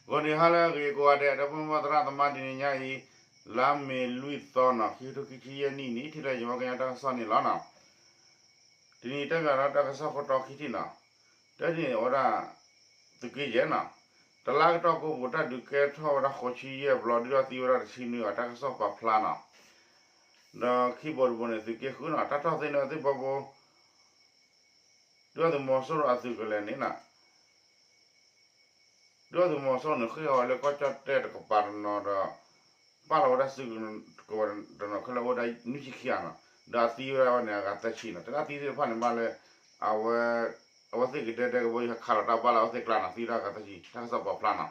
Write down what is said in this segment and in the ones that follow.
ဂီၤနံၤဟါလၢအဂ့ၤကိးဂၤဒဲး ဒီပုၢ်ဝဲၢ်သရၣ်သမါ တနံၤညါအံၤ လါမ့ၤလွံၢ်သီနီၤ ခံကထိခံဆံယဲၢ်နံၣ်န့ၣ် ထံၣ်လိာ်ယဝဲကညီတၢ်ကစီၣ်န့ၣ်လီၤနီၤ. တနံၤတဲဘၣ်ဒီးတၢ်ကစီၣ်ခိၣ်တီခံထံၣ်နီၤ, တနံၤအိၣ်ဝဲဒၣ် သုးက့ယဲၢ်နီၤ, တလါကတီၢ်ကိးပူၤ တၢ်ဒုးကဲထီၣ်ဝဲဒၣ်ဃိးဆံယဲၢ်ဘျီ ဒုးဒီးသံဝဲဒၣ်တဆံနွံဂၤ တၢ်ကစီၣ်ပာ်ဖျါနီၤ. ဒီးခံဘိတဘိန့ၣ် သုးက့ဃုနီၤ တၢ်ထီၣ်သ့ၣ်န့ၣ်သ့ၣ်ဘီဘိ ဒုးဒီးသုးမီၤစိရိၤအသုးကလၢၤန့ၣ်နီၤ ဒုးဒီးသုးမီၤစိရိၤန့ၣ် ဃ့ၢ်ဃီၤဝဲလၢကီၢ်ကၠီၣ်တဲၣ်တကပၤတနီၤဒီး ပာ်လီၤဝဲဒၣ်စုကဝဲၤတနီၤခဲလၢာ်အိၣ်ဝဲဒၣ်နွံဆံခံဂၤနီၤ, ဒီးအသံဝဲဒၣ်ဝဲန့ၣ် အဂၤသၢဆံနီၤ, တၢ်သံသ့ၣ်တဖၣ်န့ၣ်မးလၢ အဝဲ အဝဲသ့ၣ်ကဒဲဒဲကဘီယူၤဟဲခးလီၤတၢ်ဘၣ်လၢအဝဲသ့ၣ်ကျါနီၤ, သံဝဲဒၣ်အဂၤသၢဆံ တၢ်ကစီၣ်ပာ်ဖျါနီၤ,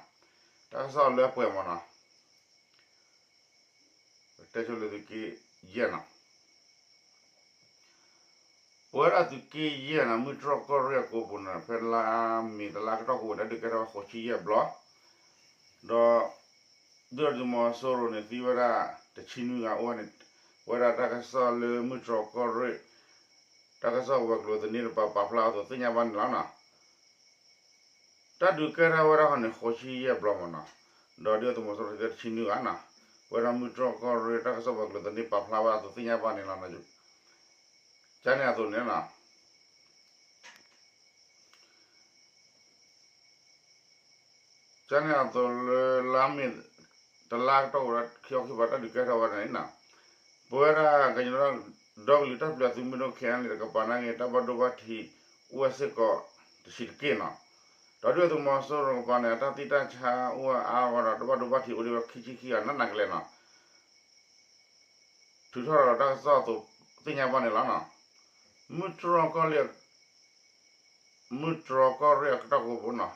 တၢ်ကစီၣ်လၢပှဲၤမးနီၤ တဲဆိလၢသုးက့ယဲၢ်နီၤ ပဝဲဒၣ်သုးက့ယဲၢ်နီၤ မုၢ်တြီၢ်ကီၢ်ရ့ၣ်အကိးပူၤန့ၣ် ဖဲလါမ့ၤတလါကတီၢ်ကိးပူၤ တၢ်ဒုးကဲထီၣ်ဝဲဃိးဆံယဲၢ်ဘျီ, ဒီး ဒုးဒီးသုးမီၤစိရိၤန့ၣ် သံဝဲဒၣ်တဆံနွံဂၤအိၣ်ဝဲန့ၣ်, ပဝဲဒၣ်တၢ်ကစီၣ်လၢမုၢ်တြီၢ်ကီၢ်ရ့ၣ် တၢ်ကစီၣ်ဝဲၤကျိၤသန့တပၤပာ်ဖျါအသိးသ့ၣ်ညါဘၣ်န့ၣ်လီၤနီၤ. တၢ်ဒုးကဲထီၣ်ဝဲဒၣ်ဃီန့ၣ် ဃိးဆံယဲၢ်ဘျီမးနီၤ, ဒီးဒုးဒီးသုးမီၤစိရိၤသံဝဲဒၣ်တဆံနွံဂၤနီၤ, ပဝဲဒၣ်မုၢ်တြီၢ်ကီၢ်ရ့ၣ်တၢ်ကစီၣ်ဝဲၤကျိၤသန့ပာ်ဖျါဝဲဒၣ်အသိးသ့ၣ်ညါဘၣ်န့ၣ်လီၤ. ကန့ၣ်အသိးန့ၣ်နီၤ ကန့ၣ်အသိးလၢလါမ့ၤ တလါကတီၢ်ဝဲဒၣ်ခံအီခံဘၣ်တၢ်ဒုးကဲထီၣ်ဝဲဒၣ်န့ၣ်နီၤ, ပဝဲဒၣ်ကညီဒီကလုာ်တၢ်ပျဲသုးမုၢ်ဒိၣ် ခဲအံၤန့ၣ် တကပၤန့ၣ်ဂ့ၤ တၢ်ဘၣ်ဒိဘၣ်ထံးအိၣ်ဝဲစ့ၢ်ကီးတဆံးတက့ၢ်နီၤ, ဒီးဒုးဒီးသုးမီၤစိရိၤကပၤန့ၣ် အတၢ်သံတၢ်ဆါအိၣ်ဝဲအါဂီၢ်ဒီး တၢ်ဘၣ်ဒိဘၣ်ထံးအိၣ်ဒံးဝဲခံဆံခံဂၤနးနးကလဲာ်နီၤ ထုးထီၣ်ဒီးတၢ်ကစီၣ်အသိးသ့ၣ်ညါဘၣ်န့ၣ်လီၤနီၤ. မုၢ်တြီၢ်ကီၢ်ရ့ၣ် မုၢ်တြီၢ်ကီၢ်ရ့ၣ်အကတီၢ်ကိးပူၤနီၤ,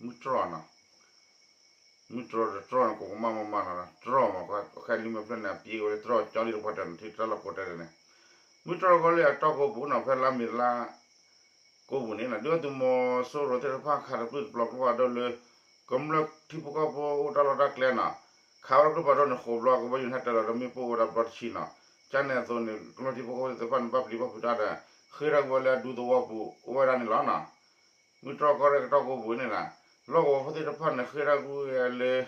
မုၢ်တြီၢ်နီၤ, မုၢ်တြီၢ်တတြီၢ်န့ၣ် ကိးကမၣ်မးမးနီၤ, တြီၢ်မး ခဲလံမ့ၢ်ဖျၢၣ်န့ၣ် အပံၤဝဲလၢတြီၢ်ကၠီလံတပှၢ်တၢၢ်န့ၣ် ထံၣ်တၢ်လီၢ်ကိးတဲတၢ်န့ၣ်, မုၢ်တြီၢ်ကီၢ်ရ့ၣ်အကတီၢ်ကိးပူၤနီၤ ဖဲလါမ့ၤလါ ကိးပူၤန့ၣ်နီၤ ဒုးဒီးသုးမီၤစိရိၤသ့ၣ်တဖၣ်ခးတပျုၢ်တပျီၤကျိဖးဒိၣ်လၢ ကမျၢၢ်ထံဖိကီၢ်ဖိအိၣ်တၢ်လီၢ်တၢ်ကျဲနီၤ, ခးဝဲဒၣ်ကျိဖးဒိၣ်န့ၣ် ဃိးဘျီ ကဘီယူၤန့ၣ်ဟဲတၢၤလီၤဒီးမ့ၣ်ပိၢ်ဝဲဒၣ်ဘျီတဆံနီၤ, ကန့ၣ်အသိးန့ၣ် ကမျၢၢ်ထံဖိကီၢ်ဖိသ့ၣ်တဖၣ်န့ၣ် ဘၣ်ပျံၤဘၣ်ဖုးတၢ်ဒီး ဃ့ၢ်တၢ်ကွံာ်ဝဲလၢအဒူသဝီပူၤအိၣ်ဝဲဒၣ်န့ၣ်လီၤနီၤ. မုၢ်တြီၢ်ကီၢ်ရ့ၣ်အကတီၢ်ကိးပူၤန့ၣ်နီၤ, လီၢ်ကဝီၤဖိသ့ၣ်တဖၣ်န့ၣ် ဃ့ၢ်တၢ်ကွံာ်ဝဲလၢ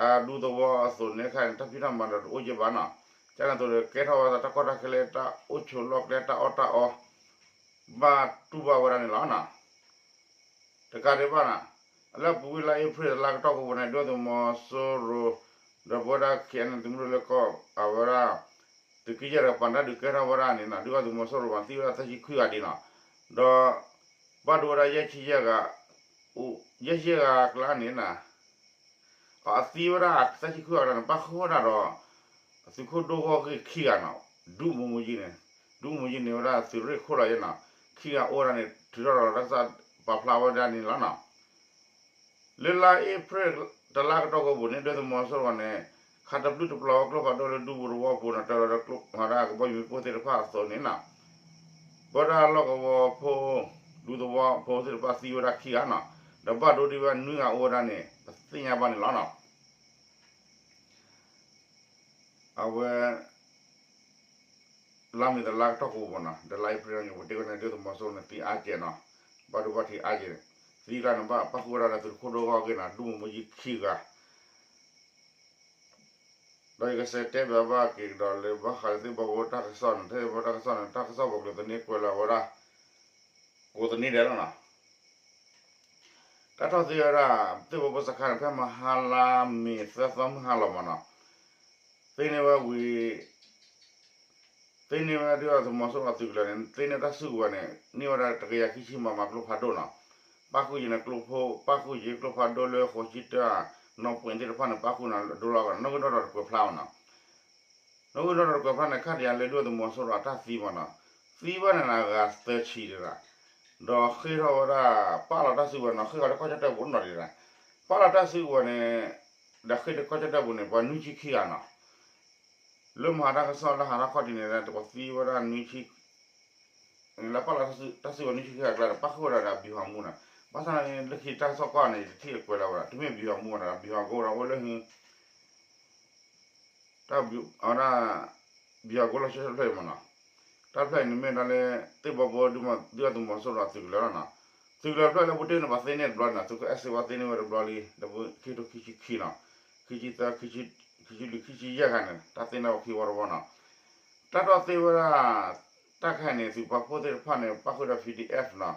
အဒူသဝီအသိးန့ၣ်ခါန့ၣ် တၢ်ဖံးတၢ်မၤဒီးတအိၣ်က့ဘၣ်နီၤ, ကန့ၣ်အသိးဒီး ကဲထီၣ်ဝဲဒၣ်တၢ်ကီတၢ်ခဲလၢတၢ်အိၣ်ဆိးလီၢ်ကျဲတၢ်အီၣ်တၢ်အီ ဘၣ်တူၢ်ဘၣ်ဝဲဒၣ်န့ၣ်လီၤနီၤ. တကးဒံးဘၣ်နီၤ, လၢအပူၤကွံာ်လါအ့ဖြ့ၣ်တလါကတီၢ်ကိးပူၤန့ၣ် ဒုးဒီးသုးမီၤစိရိၤ ဒီးပဝဲဒၣ် ခဲအံၤန့ၣ် သုးမုၢ်ဒိၣ်လၢကီၢ်အဝဲဒၣ် သုးက့ယဲၢ်တကပၤန့ၣ် တၢ်ဒုးကဲထီၣ်ဝဲဒၣ်န့ၣ်နီၤ ဒုးဒီးသုးမီၤစိရိၤမးသံဝဲဒၣ်သၢဆံခွံဂၤဒံးနီၤ, ဒီး ဘၣ်ဒိဝဲဒၣ်ယဲၢ်ဆံယဲၢ်ဂၤ ယဲၢ်ဆံယဲၢ်ဂၤအကျါန့ၣ်နီၤ အသံဝဲဒၣ်သၢဆံခွံဂၤန့ၣ် ပၣ်ဃုာ်ဝဲဒၣ်ဒီး သုးခိၣ်ဒိၣ်ဂီၢ်ဂ့ၢ်ခံဂၤနီၤ, ဒူမူမူယံန့ၣ်, ဒူမူယံန့ၣ်ဝဲဒၣ်သုးရ့ၣ်ခိၣ်လီၤယဲနီၤ, ခံဂၤအိၣ်ဝဲဒၣ်န့ၣ် ထုးထီၣ်ဒီးတၢ်ကစီၣ်ပာ်ဖျါဝဲဒၣ်န့ၣ်လီၤနီၤ. လၢလါအ့ဖြ့ၣ်တလါကတီၢ်ကိးပူၤန့ၣ် ဒုးသုးမီၤစိရိၤန့ၣ် ခးတပျုၢ်တပျီၤဝဲကျိဖးဒိၣ်လၢဒူပူၤသဝီပူၤန့ၣ် တၢၤလီၤဒီးကျိဖးဒိၣ်ကဘီယူၤမ့ၣ်ပိၢ်သ့ၣ်တဖၣ်အသိးန့ၣ်နီၤ ပဝဲဒၣ်လီၢ်ကဝီၤဖိ ဒူသဝီဖိသ့ၣ်တဖၣ်သံဝဲဒၣ်ခံဂၤနီၤ, ဒီးဘၣ်ဒိဒံးဝဲနွံဂၤအိၣ်ဝဲဒၣ်န့ၣ် ပသ့ၣ်ညါဘၣ်န့ၣ်လီၤနီၤ. အဝဲ လါမ့ၤတလါကတီၢ်ကိးပူၤနီၤ ဒီးလါအ့ဖြ့ၣ်န့ၣ် ပတဲဝဲန့ၣ် ဒုးသုးမီၤစိရိၤန့ၣ် သံအါကဲးနီၤ, ဘၣ်ဒိဘၣ်ထံးအါကဲးန့ၣ်, သံကျါန့ၣ် ဘၣ်ပၣ်ဃုာ်ဝဲဒၣ်ဒီးသုးခိၣ်ဒိၣ်ဂီၢ်ဂ့ၢ်နီၤ ဒူမူမူယံခံဂၤ ဒီးယကစံးတဲဘၣ်ဘၣ်က့ၤကဒီးလၢဘၣ်ဃးလၢသ့ၣ်ဘီဘိတၢ်ကစီၣ်န့ၣ် သ့ၣ်ဘီဘိတၢ်ကစီၣ်န့ၣ် တၢ်ကစီၣ်ပှၤကျိၤသန့ကွဲးလီၤဝဲဒၣ် ကိးသန့ဒဲးလီၤနီၤ. တၢ်ထီၣ်သ့ဝဲဒၣ် သ့ၣ်ဘီဘိစခါန့ၣ် ဖဲမဟါလါမ့ၤသၢသီမုၢ်ဟါလီၤမးနီၤ, သ့န့ၢ်ဝဲဝံၤ သ့န့ၢ်ဝဲဒုးသုးမီၤစိရိၤအသုးကလၢၤန့ၣ် သ့န့ၢ်တၢ်စုကဝဲၤန့ၣ် န့ၢ်ဝဲဒၣ်တကယၤခံဆံမးမးကျိဖးဒိၣ်နီၤ, ပၣ်ဃုာ်ယံၤန့ၣ်ကျိဖိ ပၣ်ဃုာ်ယံၤကျိဖးဒိၣ်လၢဃိးဆံတၢ နီၢ်ပှဲၤသ့ၣ်တဖၣ်န့ၣ် ပၣ်ဃုာ်န့ၣ်ဒိလီၤကနီၤ နီၣ်ဂံၢ်နီၣ်ဒွးတကွဲးဖျါမးနီၤ နီၣ်ဂံၢ်နီၣ်ဒွးတကွဲးဖျါန့ၣ် ခါတယၤလၢဒုးသုးမီၤစိရိၤအတၢ်သံမးနီၤ, သံဘၣ်န့ၣ်နီၤ အဂၤသၢဆံတဂၤ, ဒီးဃ့ထီၣ်ဝဲဒၣ် ပာ်လီၤတၢ်စုကဝဲၤနီၤ ဃ့ထီၣ်လၢကီၢ်ကၠီၣ်တဲၣ်ပူၤနီၤဒံးဒၣ်, ပာ်လီၤတၢ်စုကဝဲၤန့ၣ် ဒီးဃ့တကီၢ်ကၠီၣ်တဲၣ်ပူၤန့ၣ် ပှၤနွံဆံခံဂၤနီၤ, လၢမဟါတၢ်ကစီၣ်လၢဟးထီၣ်ခီၣ်ထံးန့ၣ် ပှၤသံဝဲဒၣ်နွံဆံ လၢပာ်လီၤတၢ်စုကဝဲၤနွံဆံခံဂၤအကျါဒီး ပၣ်ဃုာ်ဝဲဒၣ်ဒီးအဘံၤဟီမူနီၤ, ဘၣ်ဆၣ်န့ၣ် လၢခံတၢ်ကစီၣ်ကွၢ်န့ၣ် ယတထံၣ်ကွဲးလီၤဝဲဒၣ် တမ့ၢ်ဘံၤဟီမူဘၣ်နီၤ ဘံၤဟီကိဒီးအိၣ်လၢ တၢ်ဝဲဒၣ် ဘံၤဟီကိလီၢ်ဆၢတဖျၢၣ်အံၤမးနီၤ, တၢ်ဖျၢၣ်အံၤန့ၣ်မ့ၢ်ဒၣ်လၢ သ့ၣ်ဘီဘိဒုးသုးမီၤစိရိၤအသုးကလၢၤလီၤနီၤ, သုးကလၢၤတဖျၢၣ်လၢပူၤတ့ၢ်န့ၣ် ပှၤသ့န့ၢ်တဘျီန့ၣ် သုးခိၣ်အဲၣ်စ့ဝါသ့န့ၢ်ဝဲတဘျီလံ လၢခံကထိခံဆံခံနီၤ, ခံဆံသၢ, ခံဆံလွံၢ် ခံဆံယဲၢ်ဂၤန့ၣ် တၢ်သ့န့ၢ်ဝဲခံဝီတဝီနီၤ, တၢ်တီၢ်သ့ဝဲဒၣ် တၢ်ခဲအံၤန့ၣ် သုးပာ်ဖှိၣ်သ့ၣ်တဖၣ်န့ၣ် ပၣ်ဃုာ်ဒီး P D F နီၤ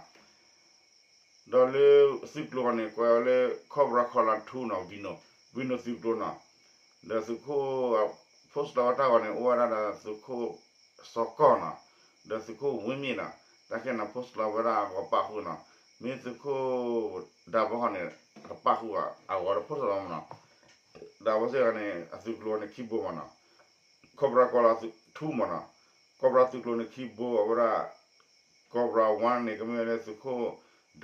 ဒီးလၢသုးကျိၤန့ၣ် ကွဲးဝဲလၢ Cobra Column two နီၤ, Veno, Veno သုးကျိၤနီၤ, ဒီးသုးခိၣ် post လီၤဝဲတၢ်ဂီၤန့ၣ် အိၣ်ဝဲဒၣ်ဒီးသုးခိၣ်စီၤကီၢ်နီၤ, ဒီးသုးခိၣ်ဝ့မ့ၣ်နီၤ, တၢ်ခဲန့ၣ် post လီၤဝဲဒၣ်အဂီၤပၣ်ဃုာ်နီၤ, မ့ၢ်သုးခိၣ်ဒးဘီဟီန့ၣ် တပၣ်ဃုာ်ဘၣ် အဂီၤဒီး post လီၤမနီၤ, ဒးဘီစ့ၢ်ကီးန့ၣ် အသုးကျိၤန့ၣ်ခံဘိမနီၤ, Cobra Column two မနီၤ, Cobra သုးကျိၤန့ၣ်ခံဘိ အဝဲဒၣ် Cobra one န့ၣ် ကမ့ၢ်ဝဲလၢသုးခိၣ်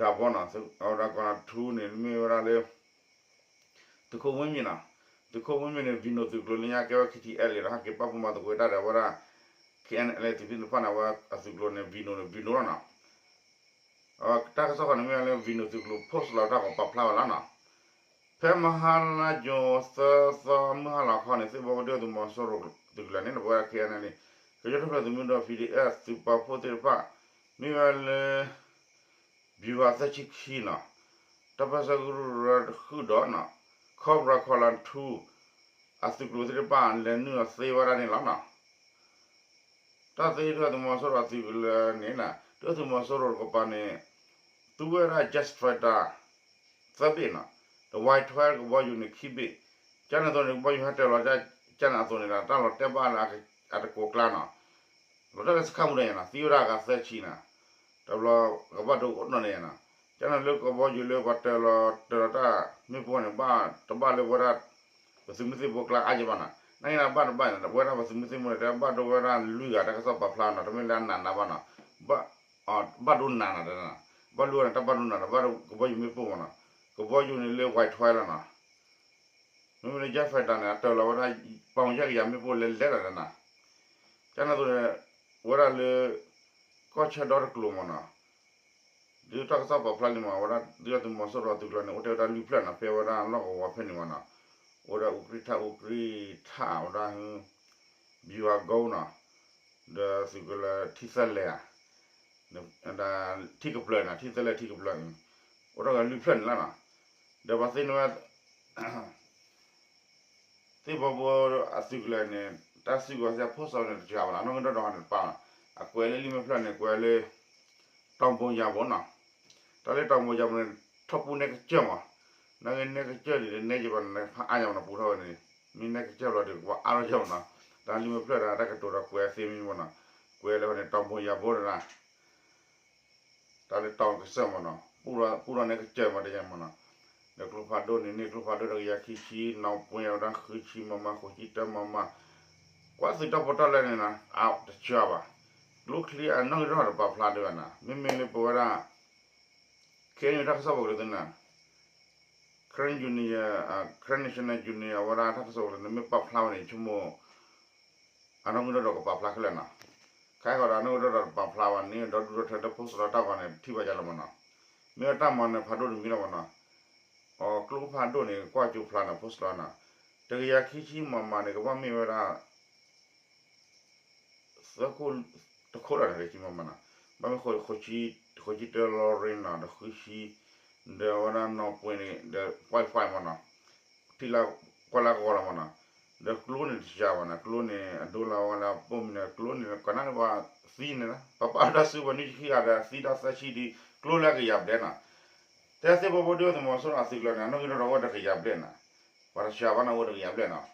ဒးဘီနီၤ, အဝဲဒၣ် Column two န့ၣ် မ့ၢ်ဝဲဒၣ်လၢ သုးခိၣ်ဝ့မ့ၣ်နီၤ, သုးခိၣ်ဝ့မ့ၣ်န့ၣ် Veno သုးကျိၤလၢညါကဲဝဲ K T L လံဒီး ဟဲက့ၤပာ်ဖှိၣ်မၤသကိးတၢ်ဒီးအဝဲဒၣ် K N L A သုးဖံသ့ၣ်တဖၣ်န့ၣ် အဝဲအသုးကျိၤန့ၣ် Veno န့ၣ် Veno လီၤနီၤ, တၢ်ကစီၣ်ဃီန့ၣ်မ့ၢ်ဝဲလၢ Veno သုးကျိၤ post လီၤတၢ်ဂီၤပာ်ဖျါဝဲလီၤနီၤ, ဖဲမဟါလါယူၤသၢသီမုၢ်ဟါလီၤခီန့ၣ် သ့ၣ်ဘီဘီဒုၣ်ဒါသုးမီၤစိရိၤသုးကလၢၤန့ၣ် ပဝဲဒၣ် K N L A ကညီတၢ်ထူၣ်ဖျဲးသုးမုၢ်ဒိၣ် P D F သုးပာ်ဖှိၣ်သ့ၣ်တဖၣ် မ့ၢ်ဝဲလၢ ဗျူဟာသၢဆံခံနီၤ, တၢ်ပၢၢ်ဆၢကရူၢ်ကရၢတဃုာ်ဒီးနီၤ, Cobra Column two အသုးကျိၤသ့ၣ်တဖၣ် လဲၤနုာ်အီၤသ့ဝဲဒၣ်န့ၣ်လီၤနီၤ, တၢ်သ့ဒုၣ်ဒါသုးမီၤစိရိၤအသုးကလၢၤန့ၣ်နီၤ, ဒုၣ်ဒါသုးမီၤစိရိၤတကပၤန့ၣ် သူဝဲဒၣ် jet fighter သၢဘ့ၣ်နီၤ, ဒီး Y twelve ကဘီယူၤန့ၣ်ခံဘ့ၣ်, ကန့ၣ်အသိးန့ၣ် ကဘီယူၤဟဲတၢၤလီၤ ကန့ၣ်အသိးန့ၣ်ဒီး တၢ်လီၤတဲာ်ဘၣ်လၢအတကိးကျါနီၤ, လီၤတဲာ်လၢစခါမူဒါယၤနီၤ, သံဝဲဒၣ်အဂၤသၢဆံနီၤ, တဘျီကဘၣ်ဒိကအိၣ်နီၢ်န့ၣ်ယၤနီၤ, ကန့ၣ်လၢကဘီယူၤလၢပှၤတၢၤလီၤတၢၤလီၤတၢ်မ့ၣ်ပိၢ်န့ၣ် ဘၣ်တဘၣ်လၢပဝဲဒၣ် ပသုးမုၢ်သံၣ်ဘိကျါအါယဘၣ်နီၤ, နာ်က့န့ၣ်ဘၣ်တဘၣ်န့ၣ် ပဝဲဒၣ်ပသုးမုၢ်သံၣ်ဘိန့ၣ် တဲဘၣ်ဒိဝဲဒၣ်လွံၢ်ဂၤ တၢ်ကစီၣ်ပာ်ဖျါနီၤ, တမ့ၢ်လၢအနးနးဘၣ်နီၤ, ဘၣ်ဒိနးနီၤ, ဘၣ်လွံၢ်ဂၤန့ၣ် တၢ်ဘၣ်ဒိနးဒီး ဘၣ်ကဘီယူၤမ့ၣ်ပိၢ်မနီၤ, ကဘီယူၤန့ၣ်လၢ Y twelve လီၤနီၤ, မ့မ့ၢ်လၢ jet fighter န့ၣ် အတၢၤလီၤဝဲဒၣ် ပီၣ်ယဲၢ်ကယၤမ့ၣ်ပိၢ်လဲၤလဲၤလီၤဒီးနီၤ, ကန့ၣ်အသိးန့ၣ် ဝဲဒၣ်လၢ ကီၢ်ဆၢဒီတကျိၤမနီၤ, ဒ်တၢ်ကစီၣ်ပာ်ဖျါလံမး ဝဲဒၣ်ဒုၣ်ဒါသုးမီၤစိရိၤအသုးကျိၤန့ၣ် အိၣ်ထဲဝဲဒၣ်လွံၢ်ဖျၢၣ်နီၤ, ဖဲဝဲဒၣ်လီၢ်ကဝီၤဖဲန့ၣ်မနီၤ, အိၣ်ဝဲဒၣ်အူကြံၣ်ထၣ် အူကြံၣ်ထၣ် ဝဲဒၣ် ဘံဝါကိနီၤ, ဒီးသုးကလၢၤထံသၢလဲၢ်ဧါ, ထံကပျၢၤနီၤ, ထံသၢလဲၢ်ထံကပျၢၤ, အိၣ်ထီၣ်ဝဲလွံၢ်ဖျၢၣ်န့ၣ်လီၤနီၤ, ဒီးပှၤသ့ၣ်န့ၢ်ဝဲ သ့ၣ်ဘီဘိအသုးကလၢၤန့ၣ် တၢ်စုကဝဲၤစ့ၢ် post န့ၣ်တစှၤဘၣ်နီၤ, အနီၣ်ဂံၢ်ဒီဒီးန့ၣ်တပာ်ဘၣ်, အကွဲးလၢလံာ်မဲာ်ဖျၢၣ်န့ၣ် ကွဲးလၢ တီၤဘိယၤဘိနီၤ, တၢ်လၢတီၤဘိယၤဘိန့ၣ် ထီၣ်ပူၤနဲကစၢၢ်မး, နာ်က့နဲကစၢၢ်န့ၣ် တနဲက့ဘၣ်န့ၣ် ဖးအါယၤမးနီၤ ပူၤထီၣ်ဝဲန့ၣ်, မ့ၢ်နဲကစၢၢ်ဘျီဒီး ကဘၣ်အါထီၣ်ယၤမးနီၤ, တၢ်လံာ်မဲာ်ဖျၢၣ်ဒီး တၢ်ကတိၤဒီးကွဲးသ့မံမးနီၤ, ကွဲးလၢန့ၣ် တီၤဘိယၤဘိန့ၣ် တၢ်လၢတီၤကစၢၢ်မးနီၤ, ပူၤဒီးနဲကစၢၢ်မးတယၤမးနီၤ, ဒီးကျိဖးဒိၣ်န့ၣ် န့ၢ်ကျိဖးဒိၣ်တကယၤခံဆံ, နီၢ်ပှဲၤဝဲဒၣ်ဃုဆံမမ, ဃိးဆံတၢမမ, ကွၢ်သုးတၢ်ပီးတၢ်လၢန့ၣ်နီၤ, အတစှၤဘၣ်, ကျိချံအနီၣ်ဂံၢ်ဒီဒီးတပာ်ဖျါဒံးဘၣ်နီၤ, မ့မ့ၢ်လၢပဝဲဒၣ် ခဲအံၤန့ၣ်တၢ်ကစီၣ်ပှၤကလုာ်သ့ၣ်နီၤ, Karen Junior, Karen National Union အဝဲဒၣ်တၢ်ကစီၣ်ပှၤကလုာ်န့ၣ် မ့ၢ်ပာ်ဖျါဝဲန့ၣ် ဆိကမိၣ် အနီၣ်ဂံၢ်ဒီဒီးကပာ်ဖျါခဲလၢာ်နီၤ, ခဲအံၤဃီဒီးအနီၣ်ဂံၢ်ဒီဒီးတပာ်ဖျါဘၣ်န့ၣ် ဒီဒူၣ်ဒီထၢဒီး post လီၤတၢ်ဂီၤန့ၣ် ထံၣ်ဘၣ်ယၤလီၤမးနီၤ, မ့ၢ်ဝဲတၢ်မၤနၢၤဖးဒိၣ်တမံၤလီၤမးနီၤ, အကျိဖးဒိၣ်န့ၣ် ကွၢ်ကၠိဖျါနီၤ post လီၤနီၤ, တကယၤခံဆံမမန့ၣ် ကဘၣ်မ့ၢ်ဝဲဒၣ် သၢခိၣ်, တခိၣ်လီၤန့ၣ် တကယၤခံဆံမမနီၤ, ဘၣ်မ့ၢ်ဃိ, ဃိးဆံတၢလီရ့နီၤ, ဒီးဃုဆံ, ဒီးဝဲဒၣ်နီၢ်ပှဲၤန့ၣ် ဒီး point five မနီၤ, ထံၣ်လၢကွၢ်လၢကဝီၤလီၤမနီၤ, ဒီးကျိန့ၣ်တစှၤဘၣ်နီၤ, ကျိန့ၣ် အဒိလၢဝဲဒၣ်ပိာ်မုၣ်န့ၣ် ကျိန့ၣ် ကနၣ်လၢပှၤသံန့ၣ်လီၤ, ပပာ်တၢ်စုပှၤနွံဆံခံဂၤဒီးသံတၢ်သၢဆံဒီး ကျိလၢအကယၤဘျဲၣ်နီၤ, တဲသ့ၣ်ဘီဘိဒုၣ်ဒါသုးမီၤစိရိၤအသုးကျိၤန့ၣ် အနီၣ်ဂံၢ်ဒီဒီးအိၣ်တကယၤဘျဲၣ်နီၤ, ပှၤတစှၤဘၣ်နီၤ အိၣ်တကယၤဘျဲၣ်နီၤ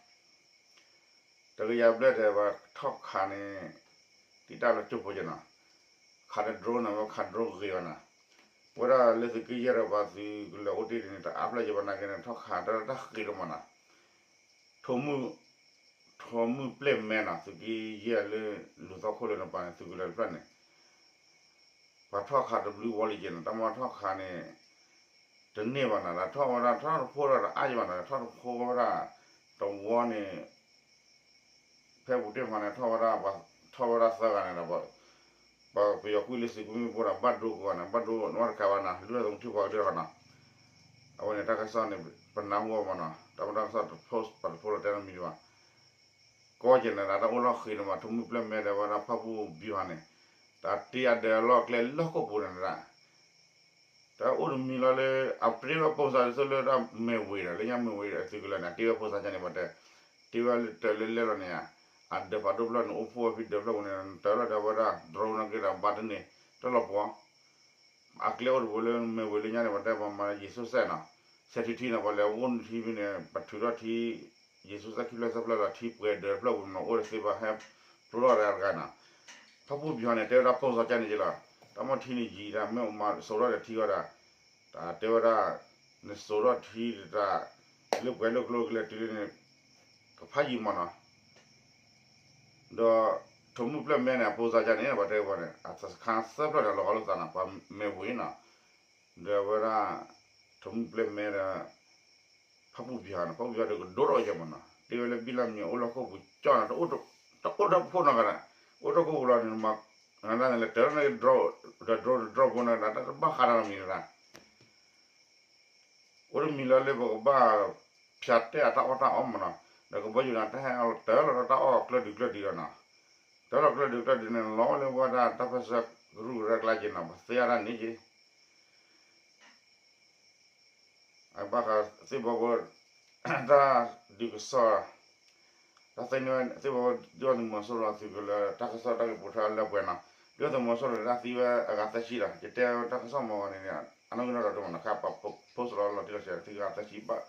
တကယၤဘျဲၣ်ဒီး ပှၤထီၣ်ခးန့ၣ် တံာ်တာ်လၢကၠိဖိကနီၤ, ခးဒီး drone နီၤ, ဝဲခး drone ဂ့ၤဘၣ်နီၤ, ဝဲဒၣ်လၢသုးက့ယဲၢ်ဒီးပှၤသုးကလၢၤအိၣ်တ့ၢ်န့ၣ် တအါဖျၢၣ်ယဘၣ်နာ်က့န့ၣ် ထီၣ်ခးတၢ်တၢ်ဃ့တမးနီၤ, ထိးမုၢ်, ထိးမုၢ်ပျဲၢ်မဲနီၤ, သုးက့ယဲၢ်လၢလူၤသီခိၣ်လၢနပၤန့ၣ် သုးကလၢၤတဖျၢၣ်န့ၣ် ပှၤထီၣ်ခးတဘျုးဝီလံက့နီၤ, တၢ်မၤထီၣ်ခးန့ၣ် တန့ၢ်ဘၣ်နီၤ, ဒီးထီၣ်ဝဲဒၣ် ထီၣ်တဖိဒီးတအါယဘၣ်နီၤ, ထီၣ်တဖိဝဲဒၣ် တဝီန့ၣ် ဖဲပူၤတ့ၢ်မးန့ၣ် ထီၣ်ဝဲဒၣ်, ထီၣ်ဝဲဒၣ်သၢဂၤန့ၣ်ဒီး ပယီၤကွံာ်လၢသုးက့မ့ၣ်ပိၢ်ဒီး ဘၣ်ဒိကိးဂၤန့ၣ် ဘၣ်ဒိနဝဲတခါဘၣ်နီၤ, လုၢ်ထီၣ်သမူထံၣ်ပှၤကဒၢထီၣ်နီၤ, အဝဲန့ၣ်တၢ်ကစီၣ်န့ၣ် ပနၢ်ဟူအီၤမးနီၤ, တၢ်မ့ၢ်တၢ်ကစီၣ်တဖိ ပှၤတဖိလီၤတဲနီတမံၤဒံးဘၣ်, ကီက့ၤန့ၣ်ဒီး တၢ်အိၣ်လီၤဃ့ၤန့ၣ်မး ထိးမုၢ်ပျဲၢ်မဲဒီးဝဲဒၣ်ဖၣ်ပူၣ်ဘံဟီန့ၣ်, တၢ်တ့အဒၢးအလီၢ်ကျဲလီၢ်ခိၣ်ပူၤန့ၣ်ဒၣ် တၢ်အိၣ်တမံၤလီၤလၢ အတ့ဝဲပိစါဒ်သိးလၢတၢ်မဲာ်ဝ့ၤဒီး လၢညါမဲာ်ဝ့ၤဒီးသုးကလၢၤန့ၣ် တ့ဝဲပိစါကန့ၣ် ပှၤတဲ တ့ဝဲလၢတၢ်လၢလဲၢ်လီၤန့ၣ်ဧါ, အဒၢးဖးဒိၣ်ဖျၢၣ်န့ၣ် အိၣ်ဖှိၣ်ဝဲဖဲဒၢးဖျၢၣ်ပူၤန့ၣ် တၢ်လီၤဒီးဝဲဒၣ် drone နီၣ်က့ဒီးဘၣ်တန့ၢ် တၢ်လီၤပှီၤ အကျဲအိၣ်တဘိလၢမဲာ်ဝ့ၤလၢညါန့ၣ် ပှၤတဲပှၤမၤလၢယ့ၣ်စူးစဲးနီၤ, ဆဲးထံထံနီၤ ပှၤလဲၤအိၣ်နုာ်ထံဖဲန့ၣ် ပထုးထီၣ်ထံ ယ့ၣ်စူးစဲးခံဖျၢၣ်သၢဖျၢၣ်လီၤ ထံပှဲၤဒၢးဖျၢၣ်ပူၤနီၤ အိၣ်ဒီးသ့ၣ်ဘၣ်ဟဲဖျိထီၣ်တဂၤနီၤ, ဖၣ်ပူၣ်ပယီၤန့ၣ် တဲဝဲဒၣ်ပိစါကန့ၣ်က့လီၤ, တၢ်မ့ၢ်ထံန့ၣ်ယံၤဒၣ် မ့ၢ်အိၣ်မးစိာ်ထီၣ်ဒီးထံဃီဒီး, တၢ်တဲဝဲဒၣ် နစိာ်ထီၣ်ထံတၢ် လၢပှဲၤလၢကျိကလဲၤတုၤလၢန့ၣ် ကဖးယံာ်မးနီၤ ဒီး ထိးမုၢ်ပျဲၢ်မဲန့ၣ် အပိစါကန့ၣ် ပှၤတဲပှၤန့ၣ် အစခါသၢဖျၢၣ်ဒီးလီၤဂီၤလိာ်သးနီၤ ပှၤမဲာ်ဝ့ၤနီၤ, ဒီးဝဲဒၣ် ထိးမုၢ်ပျဲၢ်မဲဒီး ဖၣ်ပူၣ်ပယီၤနီၤ ဖၣ်ပူၣ်ပယီၤဒီးကဒိၣ်ထီၣ်ယဲၢ်မးနီၤ တ့ဝဲလၢဘံၣ်လၢမံၤအိၣ်လၢဟီၣ်ခိၣ်ပူၤကၠီနီၤ တအိၣ်တၢ်အိၣ်တၢ်ဖှိၣ်နီတဂၤဒီး အိၣ်တၢ်ခိၣ်ပူၤလီၤန့ၣ် မၤ ဒ်န့ၣ်လဲၤတၢ်န့ၣ် drone ဒီး drone ဒီး drone ဖိန့ၣ်ဒီး တၢ်တဘၣ်ဃးဒီးမံၤတဂၤ အိၣ်တမံၤလီၤလၢပကဘၣ် ဖၠးတဲာ်အတၢ်အီၣ်တၢ်အီမးနီၤ, ဒီးကဘီယူၤန့ၣ် တၢ်ဟဲအီၣ်တၢ်လီၤတၢ်အီၣ်ကျၢၢ်ဒုးကျၢၢ်ဒုးလီၤနီၤ, တၢ်လီၤကျၢၢ်ဒုးကျၢၢ်ဒုးန့ၣ် လီၤလၢပဝဲဒၣ်တၢ်ပၢၢ်ဆၢကရူၢ်ကရၢကျါက့ၤနီၤ ပသ့အါတၢ်န့ၣ်က့ၤ အဘၣ်ဃးသ့ၣ်ဘီဘီ တၢ်ဒုးကစီၣ် တၢ်သ့ၣ်န့ၣ်သ့ၣ်ဘီဘီ ဒုၣ်ဒါသုးမီၤစိရိၤအသုးကလၢၤ တၢ်ကစီၣ်တၢ်ကပူၤထီၣ်လၢပှဲၤနီၤ, ဒုၣ်ဒါသုးမီၤစိရိၤန့ၣ် တၢ်သံဝဲအဂၤသၢဆံဒီး ယတဲတၢ်ကစီၣ်မီၤဂီၤန့ၣ် အနီၢ်ကနီၢ်ဒီးတမ့ၢ်နီၤ ခဲအပာ် post လီၤလီၤတံၢ်လီၤဆဲး သံဂၤသၢဆံဘၣ်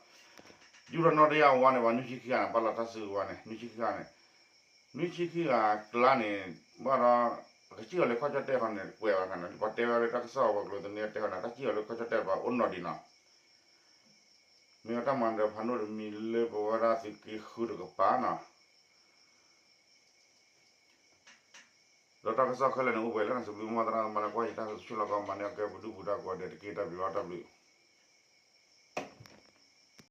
ယူၢ်ထီၣ်နီၣ်တယၢ်ဝါန့ၣ် ပှၤနွံဆံခံဂၤန့ၣ် ဘၣ်လီၤတၢ်စုကဝဲၤန့ၣ် နွံဆံခံဂၤန့ၣ် နွံဆံခံဂၤအကျါန့ၣ် ဘၣ်ဒီး ကစံၣ်အီၤလၢခီၣ်ကၠီၣ်တဲၣ်ခီန့ၣ် ကွဲးဝဲခါန့ၣ် ပှၤတဲဝဲလၢတၢ်ကစီၣ်အဝဲၤကျိၤသန့တဲခီန့ၣ် တၢ်စံၣ်အီၤလၢခီၣ်ကၠီၣ်တဲၣ်ပှၤအိၣ်နီၢ်ဒံးနီၤ မ့ၢ်ဝဲတၢ်မၤနၢၤဖးဒိၣ်တမံၤလၢပဝဲဒၣ်သုးက့ဃုတကပၤနီၤ ဒီးတၢ်ကစီၣ်ခဲလၢာ်န့ၣ် အိၣ်ပှဲၤလၢနစံးဘျုးမီၢ်သရၣ်သမါလၢကွၢ်ယတၢ်ကစီၣ်လီၤကီး မၤန့ၢ်အကဲပဒုၣ်ပဒါကိးဂၤဒဲးတက့ၢ် တၢ်ဘျုးလီၤ တၢ်ဘျုး